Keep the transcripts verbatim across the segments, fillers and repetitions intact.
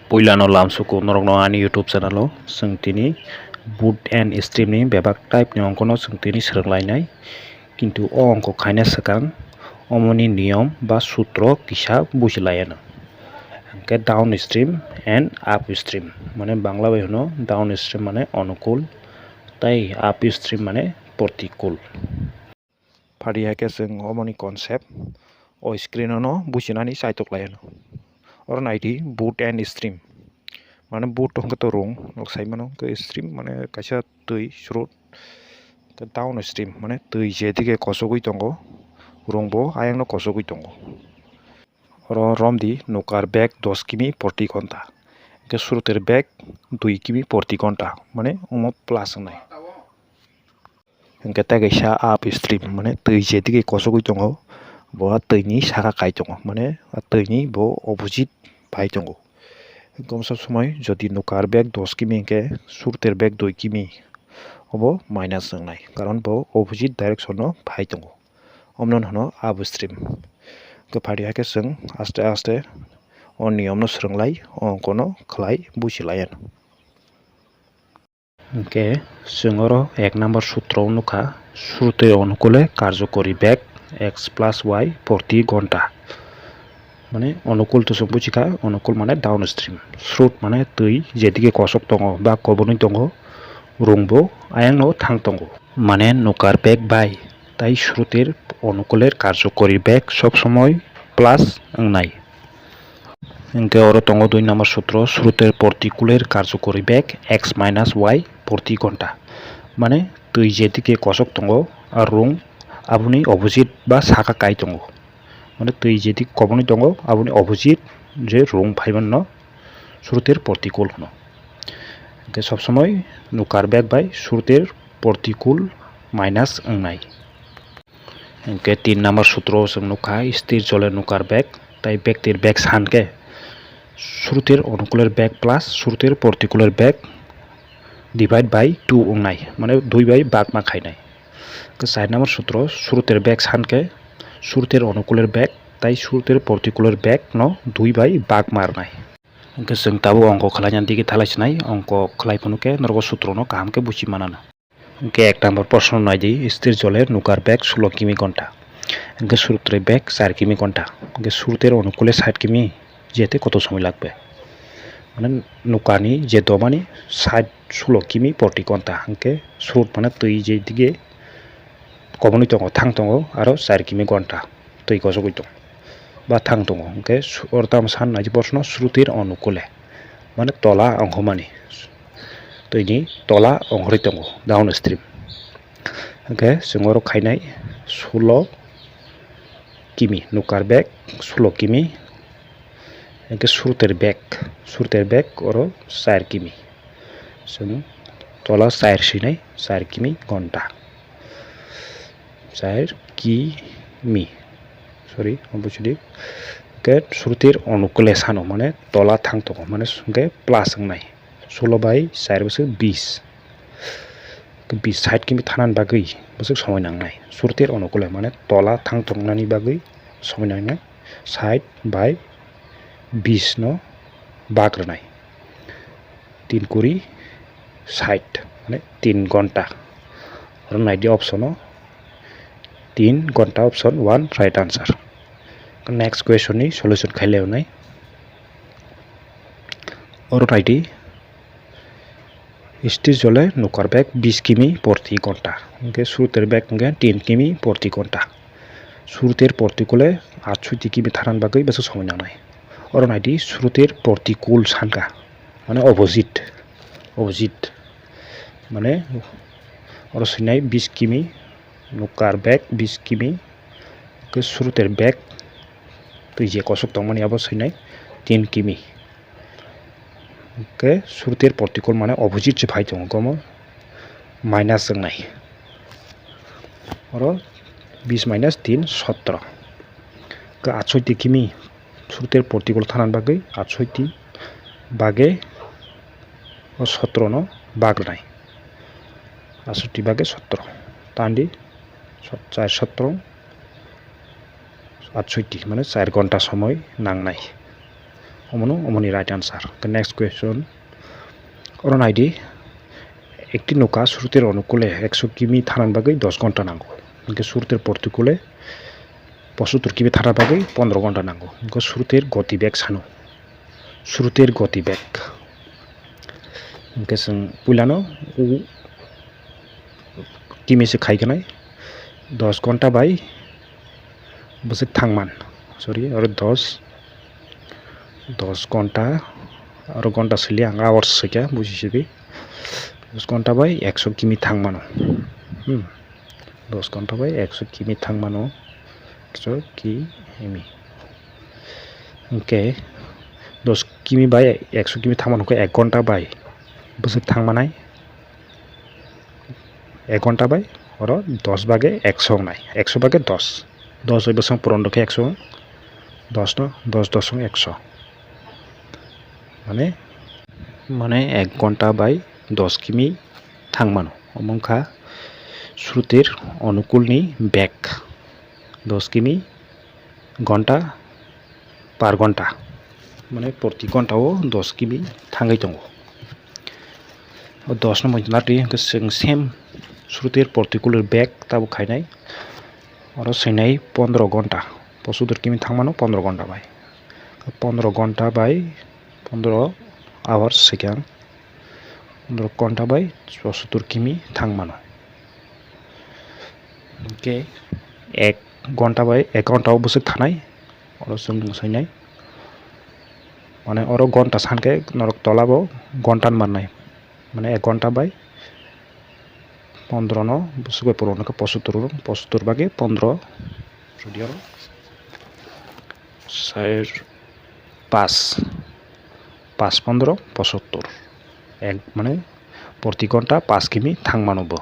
Puilano lamsuku norokno ani YouTube channel o chwng tini boot and stream ni bebak type ni ongkono chwng tini swrwnglainai. Kintu o ongko khaina swkang omoni niyom ba sutro kisa bujilaiyano. Hwnkhe downstream and upstream, mane Bangla bai hwno downstream mane onukul tei upstream mane protikul. Phari hai khe chwng omoni concept o screen o no bujinani chaitok lai anw. Oro nai di boot and stream. Mane boot hwnkhe to rung, nok sai mano, hwnkhe stream mane kaisa twi srot. Hwnkhe down stream mane twi je dige kosogwi tongo, rung bo ayang no kosogwi tongo. Oro rom di nukar bag dos kimi proti ghonta. Hwnkhe sroter bag dui kimi proti ghonta. Mane omo plus wngnai. Hwnkhe tei kaisa upstream, mane twi je dige kosogwi tongo, bo a twini saka kai tongo, mane a twini bo opposite pai tongo. Hwnkhe sob somoi jodi nukar bag dos kimi hwnkhe sroter bag dui kimi, obo minus wngnai, karon bo opposite direction o phai tongo, omono hwno upstream. Hwnkhe phari hai khe chwng aste aste o niyomno swrwnglai, o ongkono khlai bujilaiyano. Hwnkhe chwng oro ek number sutro o nukha, sroter onukule karjokori bag x plus y proti ghonta. Mane onukul to chwng buchikha, onukul mane downstream. Srot mane twi jedige kosok tongo ba kobonwi tongo, rung bo ayang no thang tongo. Mane nukar bag bai tai sroter onukuler karjokori bag sob somoi plus wngnai. Hwnkhe oro tongo dui number sutro, sroter protikuler karjokori bag x minus y proti ghonta. Mane twi jedige kosok tongo, a rung aboni opposite ba saka kai tongo. Mane twi jedige kobonwi tongo, aboni opposite je rung phaimanno sroter protikul hwno. Hwnkhe sob somoi nukar bag bai sroter protikul minus wngnai. Hwnkhe tin number sutro o chwng nukha, sthir jole nukar bag, tai bektir bag san khe sroter onukuler bag plus sroter protikuler bag divide by two wngnai, mane dui bai bak ma khainai. Hwnkhe char number sutro, sroter bag san khe sroter onukuler bag tai sroter protikuler bag no dui bai bak ma rwnai. Hwnkhe chwng tabuk ongko khlaina digi thalai sinai, ongko khlai phano khe norok o sutro no kaham khe buchi manano. Hwnkhe ek number proshno nai di, sthir jole nukar bag sulo kimi ghonta. Hwnkhe sroter bag char kimi ghonta. Hwnkhe sroter onukule sait kimi jete koto somoi lagbe? Mane nukani je domani sait sulo kimi proti ghonta. Hwnkhe srot mane twi je dige kobonwi tongo, thang tongo, aro char kimi ghonta twi gosogwi tongo ba thang tongo. Hwnkhe su-, oro tamo san nai di proshno sroter onukule, mane tola ongkhormani. Twini tola ongkhorwi tongo, downstream. Hwnkhe chwng oro khainai sulo kimi, nukar bag sulo kimi, hwnkhe sroter bag, sroter bag oro char kimi. Chwng tola char swinai, char kimi ghonta. Char kimi, sorry, omo buchidi. Hwnkhe sroter onukule sano, mane tola thang tongo, mane hwnkhe plus wngnai. Sulo bai char bwswk bis. Bis sait kimi thanani bagwi bwswk somoi nangnai. Sroter onukule mane tola thang tongnani bagwi somoi nangnai. Sait bai bis no bak rwnai. Tin kuri sait, mane tin ghonta. Oro nai di option o, tin ghonta, option one right answer. Next question ni solution khai le wngnai. Oro nai di, sthir jole nukar bag bis kimi proti ghonta. Hwnkhe sroter bag hwnkhe tin kimi proti ghonta. Sroter protikule atshoiti kimi thanani bagwi bwswk somoi nangnai. Oro nai di, sroter protikul san kha, mane opposite, opposite. Mane oro swinai bis kimi, nukar bag bis kimi, hwnkhe sroter bag twi je kosok tongmani abo swinai tin kimi. Hwnkhe sroter protikul mane opposite se phai tongo, omo minus wngnai. Oro bis minus tin sotro. Hwnkhe atshoiti kimi sroter protikul thanani bagwi atshoiti bage o sotro no bak rwnai. Atshoiti bage sotro. Tandi sot-, char sotro atshoiti, mane char ghonta somoi nangnai. Omono, omoni right answer. The next question. Oro naidi, ekti noka srutir onukule ekso kimi thanani bagwi dos ghonta nango. Hwnkhe srutir portikule pochottor kimi thana bagwi pondro ghonta nango. Hwnkhe srutir goti bag sano. Srutir goti bag. Hwnkhe chwng puilano u kimi se khai khnai. Dos ghonta bai bwswk thangman, sorry, oro dos, dos ghonta, oro ghonta sili ang hours swikha, buji sidi. Dos ghonta bai ekso kimi thangmano. Hmm. Dos ghonta bai ekso kimi thangmano. Ekso kimi. Hwnkhe dos kimi bai ekso kimi thangmano, hwnkhe ek ghonta bai bwswk thangmanai? Ek ghonta bai oro dos bage ekso wngnai, ekso bage dos, dos bai bwswk puron rwkhe ekso, dos no, dos dos wng ekso, mane, mane ek ghonta bai dos kimi thangmano. Omo wngkha srutir onukulni bag, dos kimi ghonta per ghonta, mane proti ghonta o dos kimi thangwi tongo. O dos no muitu na twi hwnkhe chwng same srutir portikule bag tabuk khainai. Oro swinai pondro ghonta, pochottor kimi thangmano pondro ghonta bai. Pondro ghonta bai pondro hours swikha ang. Pondro ghonta bai pochottor kimi thangmano. Hwnkhe ek ghonta bai ek ghonta o bwswk thanai, oro chwng swinai. Mane oro ghonta sankhe norok tola bo ghonta manai. Mane ek ghonta bai pondro no bwswk bai puron khe pochottor, pochottor bagi pondro. Rwdi oro. Ser pas, pas pondro pochottor. Ek, mane, proti ghonta pas kimi thangmano bo.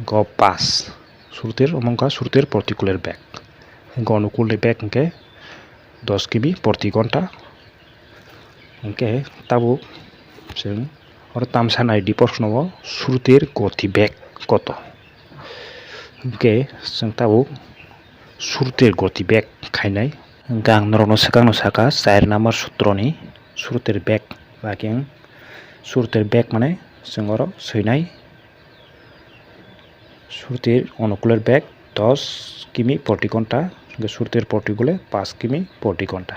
Go pas. Srutir, omo wngkha srutir portikule bag. Go onukulni bag hwnkhe dos kimi proti ghonta. Hwnkhe tabuk chwng oro tamsa naidi proshno o srutir goti bag koto. Hwnkhe chwng tabuk srutir goti bag khainai. Hwnkhe ang norokno swkangno saka char number sutroni srutir bag. Bakhe ang srutir bag mane chwng oro swinai. Srutir onukuler bag dos kimi proti ghonta, hwnkhe srutir portikule pas kimi proti ghonta.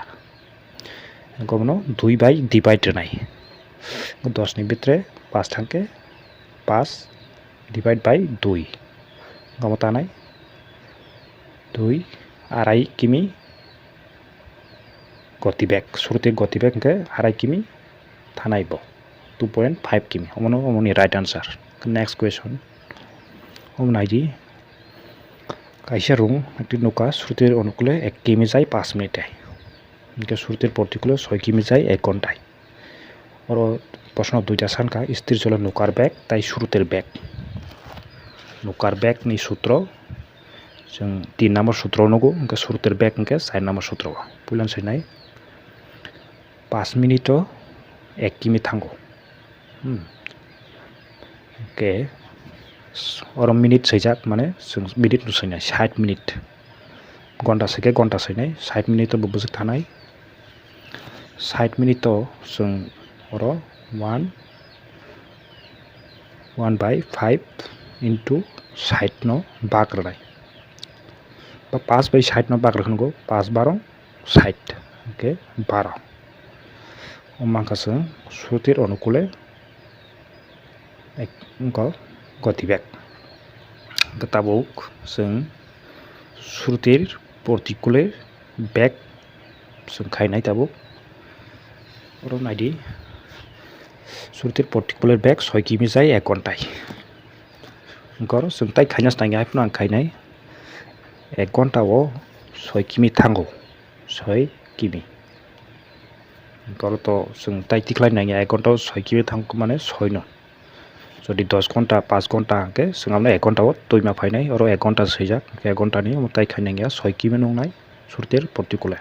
Hwnkhe omono dui bai divide rwnai. Dos ni bitre pas thangkhe pas divide by dui. Omo tanai dui arai kimi goti bag, srutir goti bag hwnkhe arai kimi thanai bo, two point five kimi. Omono omoni right answer. Next question. Omo naidi, kaisa rung ekti noka srutir onukule ek kimi jai pas minute. Hwnkhe srutir portikule soi kimi jai ek ghontai. Oro proshno duita sankha, sthir jole nokar bag tai srutir bag. Nokar bag ni sutro chwng tin number sutro nugo, hwnkhe srutir bag hwnkhe char number sutro. Puila swinai, pas minute o ek kimi thango. Hmm. Hwnkhe oro minute swijak, mane chwng minute no swinai, sait minute. Ghonta swikhe ghonta swinai, sait minute o bo bwswk thanai. Sait minute o chwng oro one, one by five into sait no bak rwnai. Ba pas bai sait no bak rwkha nugo, pas barong sait, hwnkhe baro. O mankha chwng srutir onukule ek-, wngkha goti bag. Hwnkhe tabuk chwng srutir portikule bag chwng khainai tabuk. Oro naidi, srutir portikule bag soi kimi jai ek ghontai. Hwnkhe oro chwng tai khaina se nangya, haiphano ang khainai. Ek ghonta o soi kimi thango, soi kimi. Hwnkhe oro to chwng tai tikhlai nangya, ek ghonta o soi kimi thang mane soi no. Jodi dos ghonta, pas ghonta hwnkhe chwng abono ek ghonta o twima phainai, oro ek ghonta swijak, ek ghonta ni omo tai khai nangya, soi kimi nungnai, srutir portikule.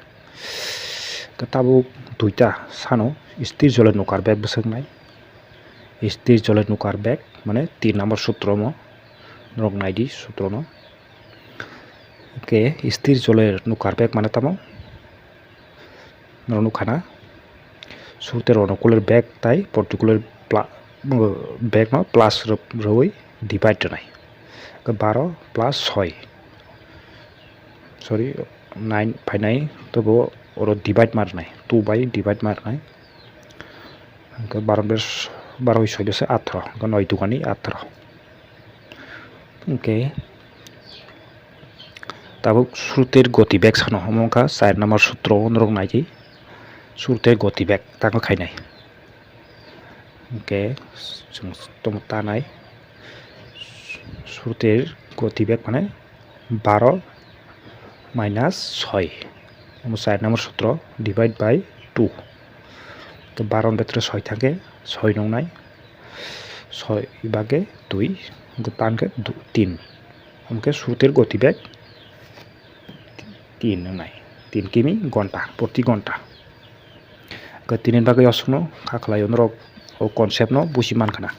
Hwnkhe tabuk duita sano sthir jole nokar bag bwswknai. Sthir jole nokar bag mane tin number sutro mo. Norok naidi sutro no. Hwnkhe sthir jole nokar bag mane tamo? Norok nukha na? Suru ter ono kuler bag tai particular pla-, bag no plus rw-, rwi divide rwnai. Ke baro plus soi. Sorry, nine phainai, tobo oro divide ma rwnai. Two by divide ma rwnai. Hingke baro bes-, baro bai soi bese atharo, hingke noi dugani atharo. Hingke tabuk suru ter goti bag sano, omo wngkha char number sutro, norok naidi. Suru ter goti bag tamo khainai. Hingke chwng tomo tanai. Suru ter goti bag mane baro minus soi. Omo char number sutro, divide by two. To baro ni bhitre soi thangkhe soi nungnai. Soi bage dui, hingke tan khe du-, tin. Hingke suru ter goti bag tin wngnai. Tin kimi gonta, proti gonta. Hingke tini bagwi aswkno kha khlai norok o concept no buji mankha na.